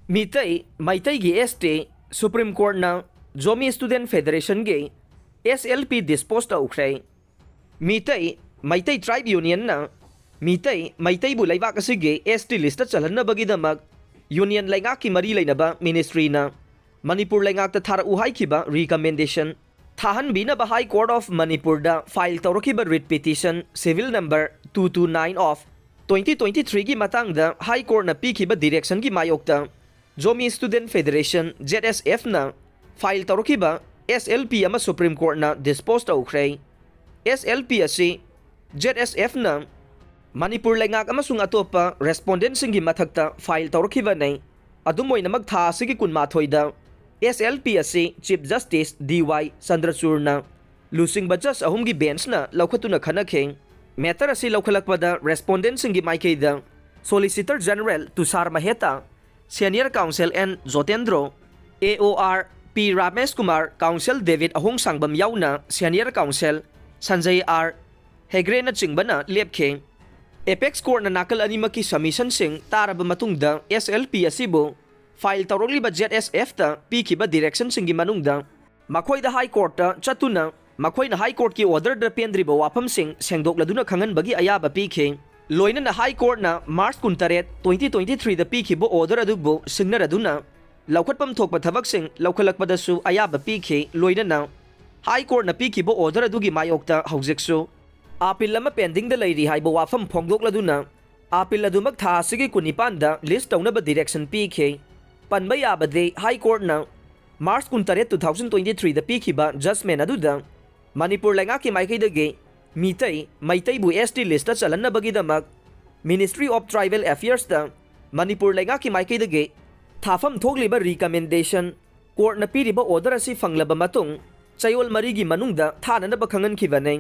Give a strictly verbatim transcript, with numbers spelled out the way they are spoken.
ꯃꯤꯇꯩ ꯃꯩꯇꯩꯒꯤ ꯑꯦꯁ T supreme ꯀꯣꯔꯠꯅ Zomi student ꯐꯦꯗꯔꯦꯁꯟꯒꯤ ꯑꯦꯁ L P ꯗꯤꯁꯄꯣꯖ ꯇꯧꯈ꯭ꯔꯦ꯫ ꯃꯤꯇꯩ ꯃꯩꯇꯩ ꯇ꯭ꯔꯥꯏꯕ ꯌꯨꯅꯤꯌꯟꯅ ꯃꯤꯇꯩ ꯃꯩꯇꯩꯕꯨ ꯂꯩꯕꯥꯛ ꯑꯁꯤꯒꯤ ꯑꯦꯁ ꯇꯤ ꯂꯤꯁꯇ ꯆꯜꯍꯟꯅꯕꯒꯤꯗꯃꯛ ꯌꯨꯅꯤꯌꯟ ꯂꯩꯉꯥꯛꯀꯤ ꯃꯔꯤ ꯂꯩꯅꯕ ꯃꯤꯅꯤꯁꯇ꯭ꯔꯤꯅ ꯃꯅꯤꯄꯨꯔ ꯂꯩꯉꯥꯛꯇ ꯊꯥꯔꯛꯎ ꯍꯥꯏꯈꯤꯕ ꯔꯤꯀꯃꯦꯟꯗꯦꯁꯟ ꯊꯥꯍꯟꯕꯤꯅꯕ ꯍꯥꯏ ꯀꯣꯔꯠ ꯑꯣꯐ ꯃꯅꯤꯄꯨꯔꯗ ꯐꯥꯏꯜ ꯇꯧꯔꯛꯈꯤꯕ read petition civil number two two nine of twenty twenty ꯊ꯭ꯔꯤꯒꯤ ꯃꯇꯥꯡꯗ ꯍꯥꯏ ꯀꯣꯔꯠꯅ ꯄꯤꯈꯤꯕ ꯗꯤꯔꯦꯛꯁꯟꯒꯤ ꯃꯥꯌꯣꯛꯇ ꯖꯣꯃꯤ ꯁ꯭ꯇꯨꯗꯦꯟꯠ ꯐꯦꯗꯔꯦꯁꯟ, ꯖꯦꯗ ꯑꯦꯁ ꯑꯦꯐꯅ ꯐꯥꯏꯜ ꯇꯧꯔꯛꯈꯤꯕ ꯑꯦꯁ ꯑꯦꯜ ꯄꯤ ꯑꯃ ꯁꯨꯄ꯭ꯔꯤꯝ ꯀꯣꯔꯠꯅ ꯗꯤꯁꯄꯣꯖ ꯇꯧꯈ꯭ꯔꯦ꯫ ꯑꯦꯁ ꯑꯦꯜ ꯄꯤ ꯑꯁꯤ ꯖꯦꯗ ꯑꯦꯁ ꯑꯦꯐꯅ ꯃꯅꯤꯄꯨꯔ ꯂꯩꯉꯥꯛ ꯑꯃꯁꯨꯡ ꯑꯇꯣꯞꯄ ꯔꯦꯁꯄꯣꯟꯗꯦꯟꯠꯁꯤꯡꯒꯤ ꯃꯊꯛꯇ ꯐꯥꯏꯜ ꯇꯧꯔꯛꯈꯤꯕꯅꯤ꯫ ꯑꯗꯨꯝ ꯑꯣꯏꯅꯃꯛ, ꯊꯥ ꯑꯁꯤꯒꯤ ꯀꯨꯟꯃꯥꯊꯣꯏꯗ ꯑꯦꯁ ꯑꯦꯜ ꯄꯤ ꯑꯁꯤ ꯆꯤꯐ ꯖꯁꯇꯤꯁ ꯗꯤ ꯋꯥꯏ ꯆꯟꯗ꯭ꯔꯆꯨꯔꯅ ꯂꯨꯆꯤꯡꯕ ꯖꯖ ꯑꯍꯨꯝꯒꯤ ꯕꯦꯟꯆꯅ ꯂꯧꯈꯠꯇꯨꯅ ꯈꯟꯅꯈꯤ꯫ ꯃꯦꯇꯔ ꯑꯁꯤ ꯂꯧꯈꯠꯂꯛꯄꯗ ꯔꯦꯁꯄꯣꯟꯗꯦꯟꯠꯁꯤꯡꯒꯤ ꯃꯥꯏꯀꯩꯗ ꯁꯣꯂꯤꯁꯤꯇꯔ ꯖꯦꯅꯔꯦꯜ ꯇꯨꯁꯥꯔ ꯃꯍꯦꯇꯥ, ꯁꯦꯅꯤꯌꯔ ꯀꯥꯎꯟꯁꯦꯜ ꯑꯦꯟ ꯖꯣꯇꯦꯟꯗ꯭ꯔꯣ, ꯑꯦ ꯑꯣ ꯑꯥꯔ ꯄꯤ ꯔꯥꯃꯦꯁ ꯀꯨꯃꯥꯔ, ꯀꯥꯎꯟꯁꯦꯜ ꯗꯦꯕꯤꯗ ꯑꯍꯣꯡꯁꯥꯡꯕꯝ ꯌꯥꯎꯅ ꯁꯦꯅꯤꯌꯔ ꯀꯥꯎꯟꯁꯦꯜ ꯁꯟꯖꯌ ꯑꯥꯔ ꯍꯦꯒ꯭ꯔꯦꯅꯆꯤꯡꯕꯅ ꯂꯦꯞꯈꯤ꯫ ꯑꯦꯄꯦꯛꯁ ꯀꯣꯔꯠꯅ ꯅꯥꯀꯜ ꯑꯅꯤꯃꯛꯀꯤ ꯁꯕꯃꯤꯁꯟꯁꯤꯡ ꯇꯥꯔꯕ ꯃꯇꯨꯡꯗ ꯑꯦꯁ ꯑꯦꯜ ꯄꯤ ꯑꯁꯤꯕꯨ ꯐꯥꯏꯜ ꯇꯧꯔꯛꯂꯤꯕ ꯖꯦꯗ ꯑꯦꯁ ꯑꯦꯐꯇ ꯄꯤꯈꯤꯕ ꯗꯤꯔꯦꯛꯁꯟꯁꯤꯡꯒꯤ ꯃꯅꯨꯡꯗ ꯃꯈꯣꯏꯗ ꯍꯥꯏ ꯀꯣꯔꯠꯇ ꯆꯠꯇꯨꯅ ꯃꯈꯣꯏꯅ ꯍꯥꯏ ꯀꯣꯔꯠꯀꯤ ꯑꯣꯔꯗꯔꯗ ꯄꯦꯟꯗ꯭ꯔꯤꯕ ꯋꯥꯐꯝꯁꯤꯡ ꯁꯦꯡꯗꯣꯛꯂꯗꯨꯅ ꯈꯪꯍꯟꯕꯒꯤ ꯑꯌꯥꯕ ꯄꯤꯈꯤ꯫ ꯂꯣꯏꯅꯅ ꯍꯥꯏ ꯀꯣꯔꯠꯅ ꯃꯥꯔꯆ ꯀꯨꯟꯇꯔꯦꯠ, ꯇ꯭ꯋꯦꯟꯇꯤ ꯇ꯭ꯋꯦꯟꯇꯤ ꯊ꯭ꯔꯤꯗ ꯄꯤꯈꯤꯕ ꯑꯣꯔꯗꯔ ꯑꯗꯨꯕꯨ ꯁꯤꯡꯅꯔꯗꯨꯅ ꯂꯧꯈꯠꯐꯝ ꯊꯣꯛꯄ ꯊꯕꯛꯁꯤꯡ ꯂꯧꯈꯠꯂꯛꯄꯗꯁꯨ ꯑꯌꯥꯕ ꯄꯤꯈꯤ꯫ ꯂꯣꯏꯅꯅ ꯍꯥꯏ ꯀꯣꯔꯠꯅ ꯄꯤꯈꯤꯕ ꯑꯣꯔꯗꯔ ꯑꯗꯨꯒꯤ ꯃꯥꯌꯣꯛꯇ ꯍꯧꯖꯤꯛꯁꯨ ꯑꯥꯄꯤꯜ ꯑꯃ ꯄꯦꯟꯗꯤꯡꯗ ꯂꯩꯔꯤ ꯍꯥꯏꯕ ꯋꯥꯐꯝ ꯐꯣꯡꯗꯣꯛꯂꯗꯨꯅ ꯑꯥꯄꯤꯜ ꯑꯗꯨꯃꯛ ꯊꯥ ꯑꯁꯤꯒꯤ ꯀꯨꯟꯅꯤꯄꯥꯟꯗ ꯂꯤꯁ ꯇꯧꯅꯕ ꯗꯤꯔꯦꯛꯁꯟ ꯄꯤꯈꯤ꯫ ꯄꯟꯕ ꯌꯥꯕꯗꯤ, ꯍꯥꯏ ꯀꯣꯔꯠꯅ ꯃꯥꯔꯆ ꯀꯨꯟꯇꯔꯦꯠ, ꯇꯨ ꯊꯥꯎꯖꯟ ꯇ꯭ꯋꯦꯟꯇꯤ ꯊ꯭ꯔꯤꯗ ꯄꯤꯈꯤꯕ ꯖꯖꯃꯦꯟ ꯑꯗꯨꯗ ꯃꯅꯤꯄꯨꯔ ꯂꯩꯉꯥꯛꯀꯤ ꯃꯥꯏꯀꯩꯗꯒꯤ ꯃꯤꯇꯩ ꯃꯩꯇꯩꯕꯨ ꯑꯦꯁ ꯇꯤ ꯂꯤꯁꯇ ꯆꯜꯍꯟꯅꯕꯒꯤꯗꯃꯛ ꯃꯤꯅꯤꯁꯇ꯭ꯔꯤ ꯑꯣꯐ ꯇ꯭ꯔꯥꯏꯕꯦꯜ ꯑꯦꯐꯤꯌꯔꯁꯇ ꯃꯅꯤꯄꯨꯔ ꯂꯩꯉꯥꯛꯀꯤ ꯃꯥꯏꯀꯩꯗꯒꯤ ꯊꯥꯐꯝ ꯊꯣꯛꯂꯤꯕ ꯔꯤꯀꯃꯦꯟꯗꯦꯁꯟ ꯀꯣꯔꯠꯅ ꯄꯤꯔꯤꯕ ꯑꯣꯔꯗꯔ ꯑꯁꯤ ꯐꯪꯂꯕ ꯃꯇꯨꯡ ꯆꯌꯣꯜ ꯃꯔꯤꯒꯤ ꯃꯅꯨꯡꯗ ꯊꯥꯅꯅꯕ ꯈꯪꯍꯟꯈꯤꯕꯅꯤ꯫